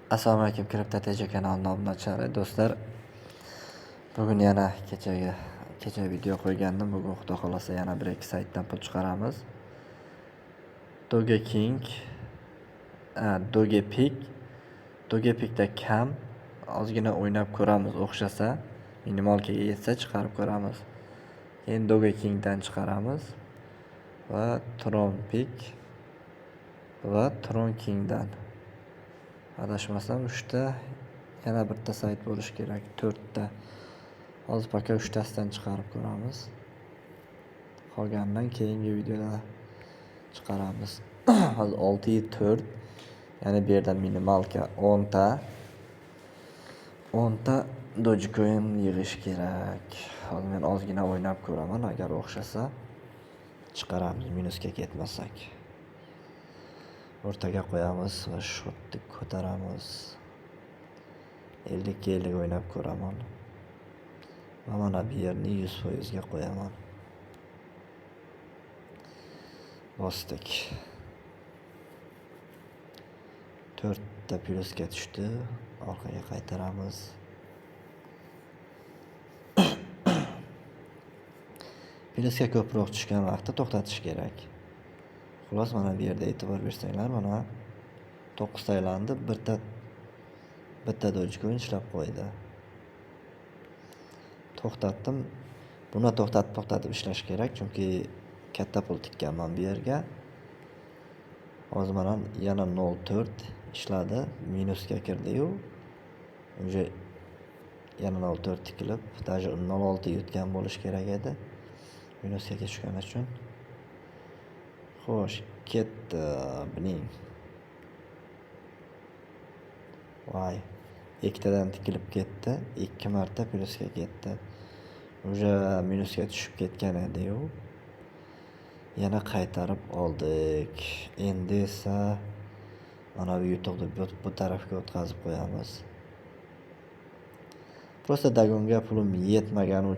Assalomu alaykum, Kripto TJ kanalining obunachilari, do'stlar. Bugun yana kecha video qo'ygandim. Bugun Xudo xolasa yana bir ikki saytdan pul chiqaramiz. Doge King, Doge Pick, Doge Pickda kam, ozgina o'ynab ko'ramiz, o'xshasa, minimalkaga yetsa chiqarib ko'ramiz. Keyin Doge Kingdan chiqaramiz va Tron Pick va Tron Kingdan. Adashmasam 3 ta, yana bitta sayt bo'lishi kerak, 4 ta. Hozir пока 3 tasidan chiqarib ko'ramiz. Qolganidan keyingi videoda chiqaramiz. Hozir 6.4, ya'ni bu yerda minimalka 10 ta. 10 ta Dogecoin yig'ish kerak. Hozir men ozgina o'ynab ko'raman, agar o'xshasa chiqaramiz, minusga ketmasak. O'rtaga qo'yamiz va shotni ko'taramiz. 50 ga 50 o'ynab ko'raman. Va mana bu yerni 100% ga qo'yaman. Bosdik. 4 ta plyusga tushdi. Orqaga qaytaramiz. Plyusga ko'proq tushgan vaqtda to'xtatish kerak. Xullas, mana bu yerda e'tibor bersanglar, mana 9 ta aylandi, bitta Dogecoin ishlab qo'ydi. To'xtatdim. Buni to'xtatib, to'xtatib ishlash kerak, chunki katta pul tikkanman bu yerga. Hozir mana yana 0.4 ishladi, minusga kirdi-yu. Уже yana 0.4 tikilib, даже 0.6 yutgan bo'lish kerak edi. Minusga tushgani uchun. Xo'sh, ketdi, biling. Voy, ikkitadan tikilib ketdi, 2 marta plyusga ketdi. Уже minusga tushib ketgan edi-yu. Yana qaytarib oldik. Endi esa mana bu yutuqni bu tarafga o'tkazib qo'yamiz. Prosta dagonga pulim yetmagani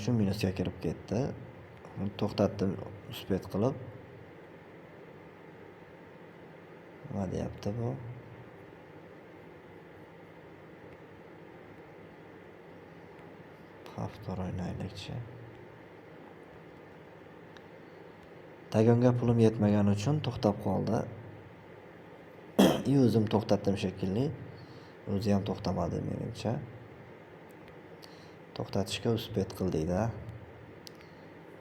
uchun minusga kirib ketdi. To'xtatdim, uspet qilib. Nima deyapti bu? Haftor o'ynaylikchi. Dagonga pulim yetmagani uchun to'xtab qoldi. O'zim to'xtatdim shekilli. O'zi ham to'xtamadi menimcha. To'xtatishga uspet qildik-da.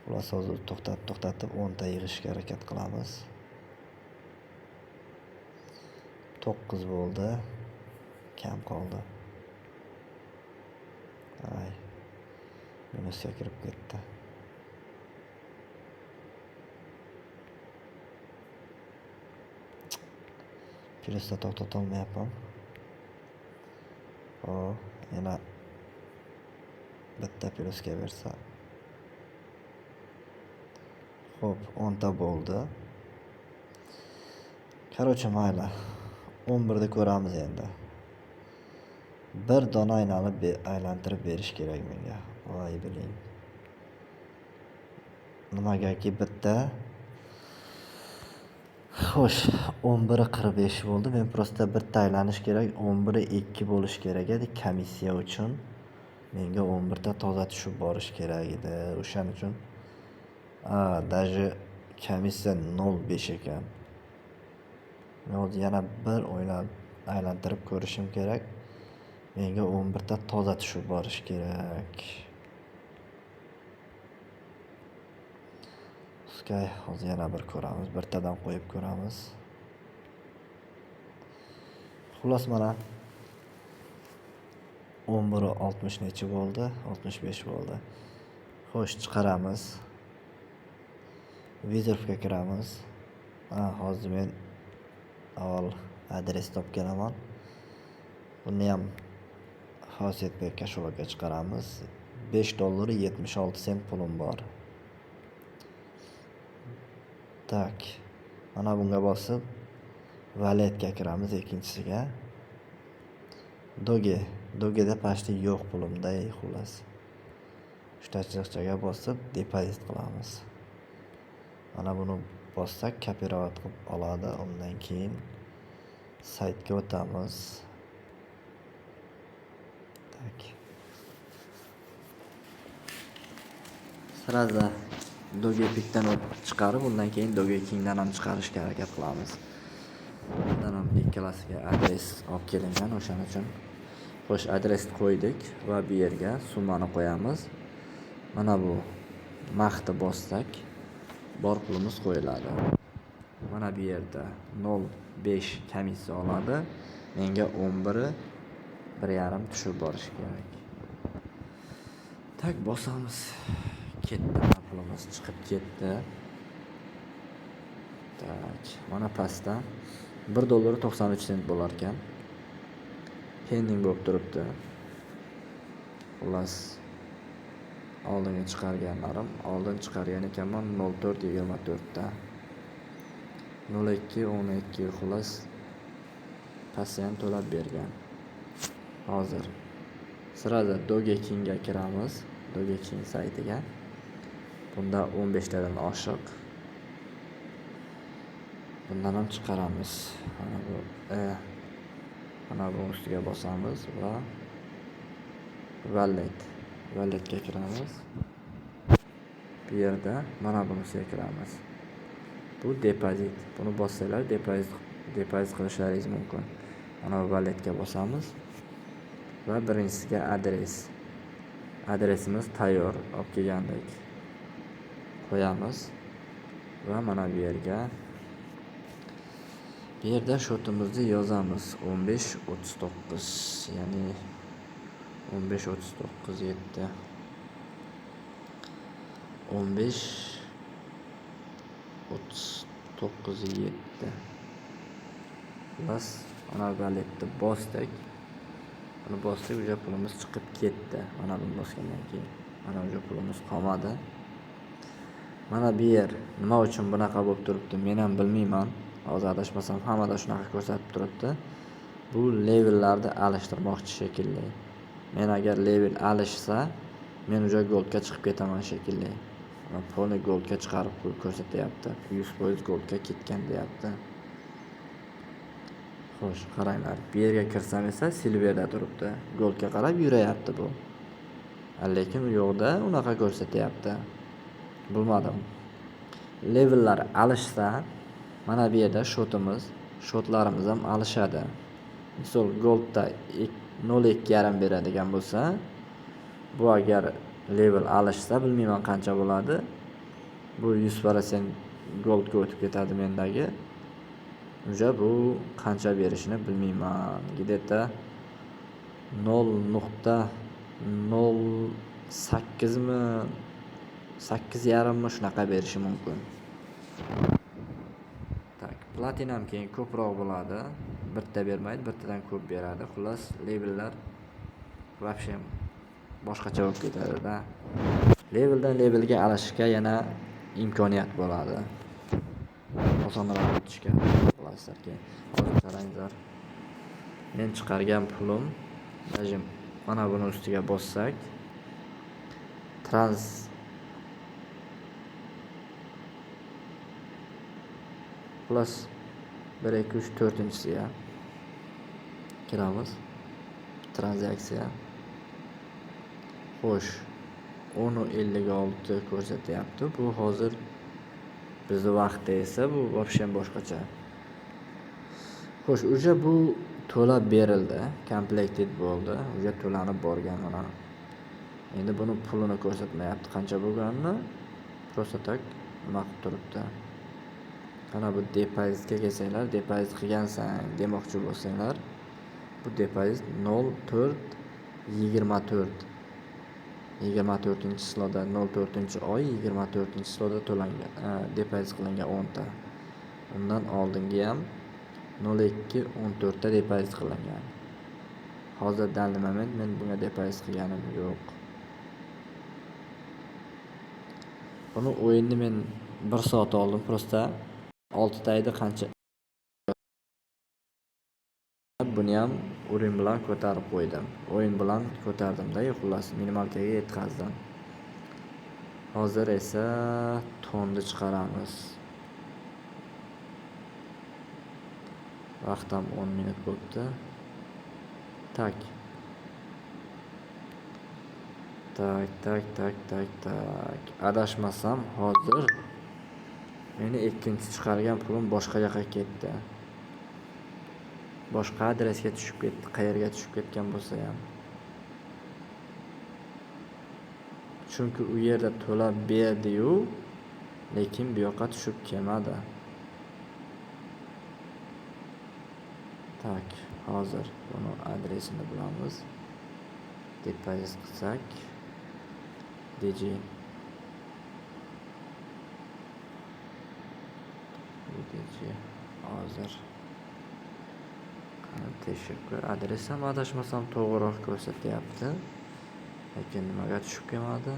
Xullas, hozir to'xtatib, to'xtatib 10 ta yig'ishga harakat qilamiz. 9 bo'ldi. Kam qoldi. Ay. Minusga kirib ketdi. Plyusda to'xtata olmayapman. O, yana bitta plyusga bersa. Xo'p, 10 ta bo'ldi. Qarochi, mayli. 11 da ko'ramiz endi. Bir dona aylanib aylantirib berish kerak menga. Voy biling. Nimagaki bitta. Xo'sh, 11:45 bo'ldi. Men prosta bitta aylanish kerak. 11:02 bo'lish kerak edi komissiya uchun. Menga 11 ta toza tushib borish kerak edi. O'shaning uchun даже komissiya 0.5 ekan. Men hozir yana bir o'ynab aylantirib ko'rishim kerak. Menga 11 ta toza tushib borish kerak. Sky, hozir yana bir ko'ramiz, birtadan qo'yib ko'ramiz. Xullas, mana 11:60 nechi bo'ldi? 65 bo'ldi. Xo'sh, chiqaramiz. Vizorga kiramiz. Hozir men avval adres topib kelaman. Buni ham Xosiyatbek kошелокка chiqaramiz. 5 dollar 76 sent pulim bor. Tak. Mana bunga bosib walletga kiramiz, ikkinchisiga. Doge. Dogeda почти yo'q pulimda, xullas. Uchta chiziqchaga bosib depozit qilamiz. Mana buni bossak, копировать qilib oladi. Undan keyin saytga o'tamiz. Так. Сразу Dogepikdan chiqarib, undan keyin Dogekingdan ham chiqarishga harakat qilamiz. Bundan ham ikkalasiga adres olib kelingan, o'shaning uchun. Xo'sh, adresni qo'ydik va bu yerga summani qo'yamiz. Mana bu mahni bossak, bor pulimiz qo'yiladi. Mana bu yerda 0.5 komissiya oladi. Menga 11 1,5 tushib borishi kerak. Так, bosamiz. Ketdi, pulimiz chiqib ketdi. Так, mana pastda 1 dollar 93 sent bo'lar ekan. Pending bo'lib turibdi. Xullas, oldingi chiqarganlarim, oldin chiqargan ekanman 04.24 da. 02.12, xullas pastda ham to'lab bergan. Hozir сразу Dogekingga kiramiz. Dogeking saytiga. Bunda 15 tadan oshiq. Bundan ham chiqaramiz. Mana bu mana bu ustiga bosamiz va wallet. Walletga kiramiz. Bu yerda mana bunisiga kiramiz. Bu depozit. Buni bossanglar depozit qilishlaringiz mumkin. Mana bu walletga bosamiz va birinchisiga adres. Adresimiz tayyor olib kelgandik. Qo'yamiz va mana bu yerga, bu yerda счёт imizni yozamiz 15.39, ya'ni 15.39 7, 15.39 7. Xullas, mana walletni bosdik. Buni bosdik, уже pulimiz chiqib ketdi. Mana buni bosgandan keyin mana уже pulimiz qolmadi. Mana bu yer nima uchun bunaqa bo'lib turibdi, men ham bilmayman. Hozir adashmasam hammada shunaqa ko'rsatib turibdi. Bu levellarni alishtirmoqchi shekilli. Men agar level alishsa, men уже goldga chiqib ketaman shekilli. Полный goldga chiqarib ko'rsatyapti. 100% goldga ketgan deyapti. Xo'sh, qaranglar. Bu yerga kirsam esa silverda turibdi. Goldga qarab yurayapti bu. Lekin u yoqda unaqa ko'rsatyapti. Bilmadim. Levellar alishsa, mana bu yerda счёт imiz, счёт larimiz ham alishadi. Misol, goldda 0.2,5 beradigan bo'lsa, bu agar level alishsa, bilmayman qancha bo'ladi. Bu 100% goldga o'tib ketadi mendagi. Уже bu qancha berishini bilmayman. Где-то 0.08 mi, 8,5 mi, shunaqa berishi mumkin. Так, platinam keyin ko'proq bo'ladi. Bitta bermaydi, bittadan ko'p beradi. Xullas, levellar вообще boshqacha bo'lib ketadi-da. Leveldan levelga alishga yana imkoniyat bo'ladi. Osonroq o'tishga qilasizlar keyin. Hozir qaranglar. Men chiqargan pulim, даже mana buni ustiga bossak, trans xullas 1 2 3 4-chisiga kiramiz. Tranzaksiya. Xo'sh, 10:56 ko'rsatyapti. Bu hozir bizni vaqtda esa bu вообще boshqacha. Xo'sh, уже bu to'lab berildi, completed bo'ldi. Уже to'lanib borgan mana. Endi buni pulini ko'rsatmayapti qancha bo'lganini. Просто так nima qilib turibdi. Mana bu depozitga kelsanglar, depozit qilgansan demoqchi bo'lsanglar, bu depozit 04.24, 24-число da, 04-oy 24-число da to'langan, depozit qilingan 10 ta. Undan oldingi ham 02.14 da depozit qilingan. Hozir данный момент men bunga depozit qilganim yo'q. Buni o'yinni men 1 soat oldim, просто 6 ta edi qancha. Buni ham o'yin bilan ko'tarib qo'ydim. O'yin bilan ko'tardimda, xullas minimalkaga yetkazdim. Hozir esa tonni chiqaramiz. Vaqt ham 10 minut bo'libdi. Tak. Tak, tak, tak, tak, tak. Adashmasam hozir meni ikkinchi chiqargan pulim boshqa yoqqa ketdi. Boshqa adresga tushib ketdi, qayerga tushib ketgan bo'lsa ham. Chunki u yerda to'lab berdi-yu, lekin bu yoqqa tushib kelmadi. Tak, hozir buni adresini bilamiz. Depozit qilsak, DJ UDG hozir qani tekshirib ko'r. Adres ham adashmasam to'g'riroq ko'rsatyapti. Lekin nimaga tushib kelmadi?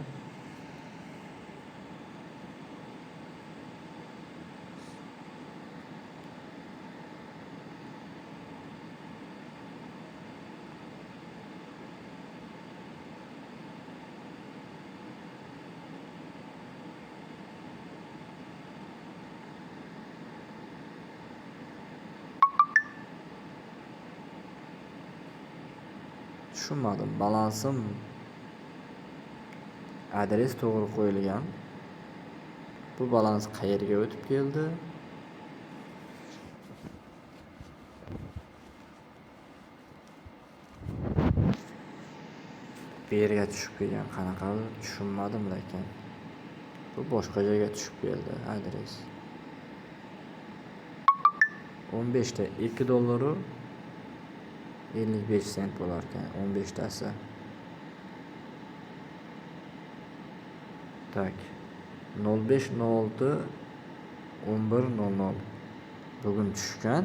Tushunmadim. Balansim adres to'g'ri qo'yilgan. Bu balans qayerga o'tib keldi? Bu yerga tushib kelgan. Qanaqa tushunmadim lekin. Bu boshqa joyga tushib keldi adres. 15 ta 2 dollaru 55 sent bo'lar ekan 15 tasi. Tak. 05 06 11 00 bugun tushgan.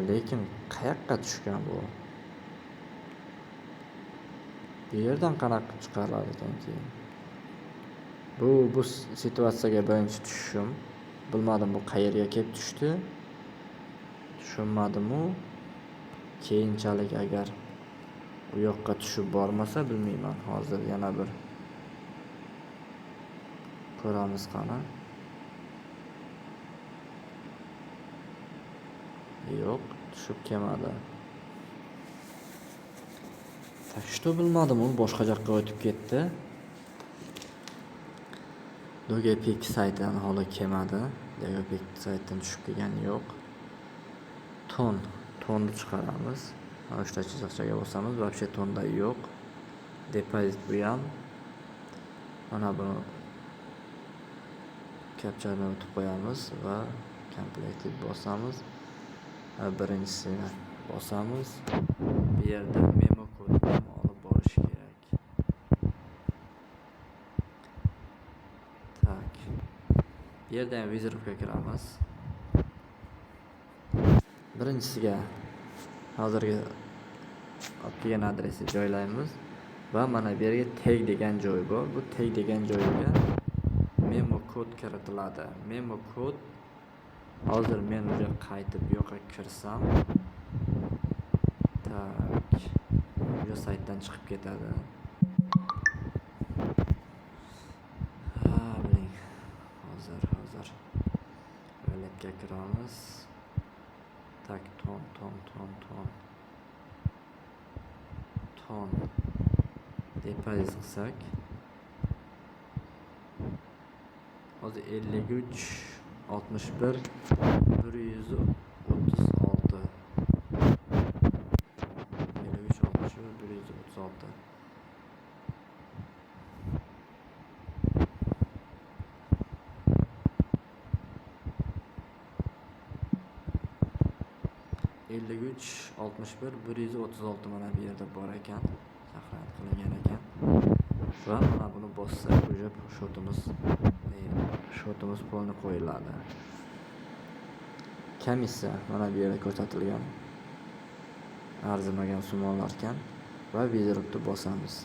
Lekin qayoqqa tushgan bu? Bu yerdan qanaqa qilib chiqariladi ekan keyin? Bu situatsiyaga birinchi tushishim. Bilmadim bu qayerga kelib tushdi. Tushunmadim-u. Keyinchalik agar u yoqqa tushib bormasa bilmayman. Hozir yana bir ko'ramiz qani. Yo'q, tushib kelmadi. Tak, что bilmadim, u boshqa joqqa o'tib ketdi. Dogepik saytidan hali kelmadi. Dogepik saytidan tushib kelgani yo'q. Tonni chiqaramiz. Mana uchta chiziqchaga bosamiz. Вообще tonda yo'q. Depozit bu ham. Mana buni kapchani o'tib qo'yamiz va complete bosamiz. Birinchisini bosamiz. Bu yerda memo kodini olib borish kerak. Tak. Bu yerda ham vizrovka kiramiz. Birinchisiga hozirgi olib kelgan adresni joylaymiz va mana bu yerga tag degan joy bor. Bu tag degan joyga memo kod kiritiladi. Memo kod hozir men уже qaytib bu yoqqa kirsam, tak, уже saytdan chiqib ketadi. Ha, biling. Hozir walletga kiramiz. Tak, ton, ton, ton, ton. Ton. Depozit qilsak. Hozir 53 61 136. 53 61 136. 53 61 136 mana bu yerda bor ekan. Saqlanib qilingan ekan. Va mana buni bossak, уже shotimiz polni qo'yiladi. Komissiya mana bu yerda ko'rsatilgan. Arzimagan summa olarkan va withdrawni bosamiz.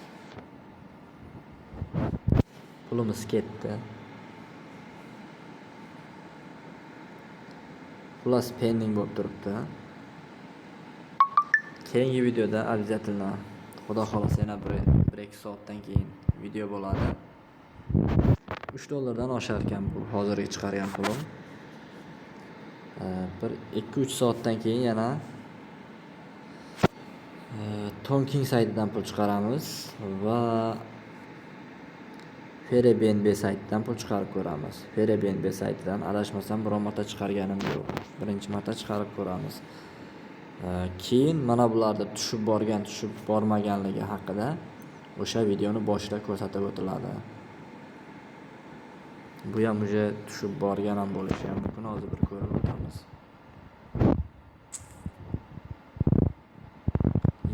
Pulimiz ketdi. Xullas pending bo'lib turibdi. Keyingi videoda обязательно, Xudo xohlasa, yana bir 2 soatdan keyin video bo'ladi. 3 dollardan oshar ekan bu hozirgi chiqargan pulim. Bir 2-3 soatdan keyin yana Tonking saytidan pul chiqaramiz va FairyBNB saytidan pul chiqarib ko'ramiz. FairyBNB saytidan adashmasam biron marta chiqarganim yo'q. Birinchi marta chiqarib ko'ramiz. Keyin mana bularda tushib borgan, tushib bormaganligi haqida o'sha videoni boshida ko'rsatib o'tiladi. Bu ham уже tushib borgan ham bo'lishi ham mumkin. Hozir bir ko'rib o'tamiz.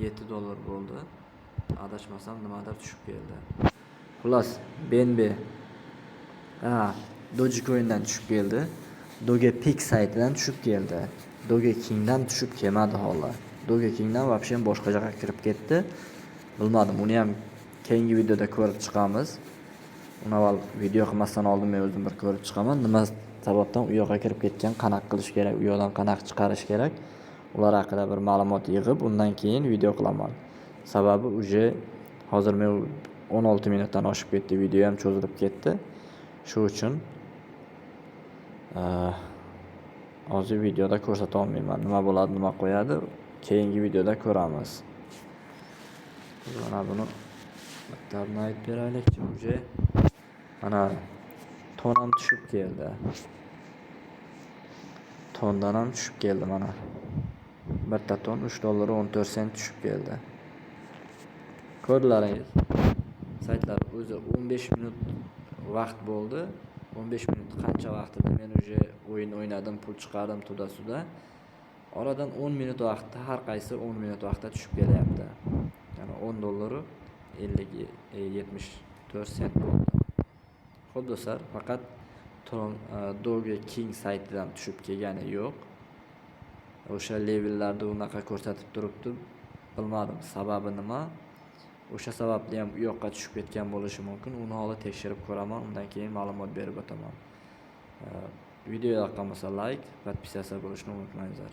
7 dollar bo'ldi. Adashmasam nimadir tushib keldi. Xullas, BNB Dogecoin'dan tushib keldi. Dogepick saytidan tushib keldi. Dogeking'dan tushib kelmadi holi. Dogeking'dan вообще boshqa joyga kirib ketdi. Bilmadim, uni ham keyingi videoda ko'rib chiqamiz. Uni avval video qilmasdan oldin men o'zim bir ko'rib chiqaman. Nima sababdan u yoqqa kirib ketgan, qanaqa qilish kerak, u yoqdan qanaqa chiqarish kerak. Ular haqida bir ma'lumot yig'ib, undan keyin video qilaman. Sababi уже hozir men 16 minutdan oshib ketdi, video ham cho'zilib ketdi. Shu uchun hozir videoda ko'rsata olmayman. Nima bo'ladi, nima qo'yadi, keyingi videoda ko'ramiz. Mana buni bitta aytib beraylikchi, уже mana ton ham tushib keldi. Tondan ham tushib keldi mana. Bitta ton 3 dollar 14 sent tushib keldi. Ko'rdilaringiz. Saytlar o'zi 15 minut vaqt bo'ldi. 15 minut qancha vaqtida men уже o'yin o'ynadim, pul chiqardim туда-сюда. Oradan 10 minut vaqtda har qaysi 10 minut vaqtda tushib kelyapti. Ya'ni 10 dollaru 50 74 sent bo'ldi. Xo'p do'stlar, faqat Doge King saytidan tushib kelgani yo'q. O'sha levellarda unaqa ko'rsatib turibdi. Bilmadim, sababi nima. O'sha sababli ham u yoqqa tushib ketgan bo'lishi mumkin. Uni holi tekshirib ko'raman, undan keyin ma'lumot berib o'taman. Video yoqqan bo'lsa like, подписаться bo'lishni unutmanglar.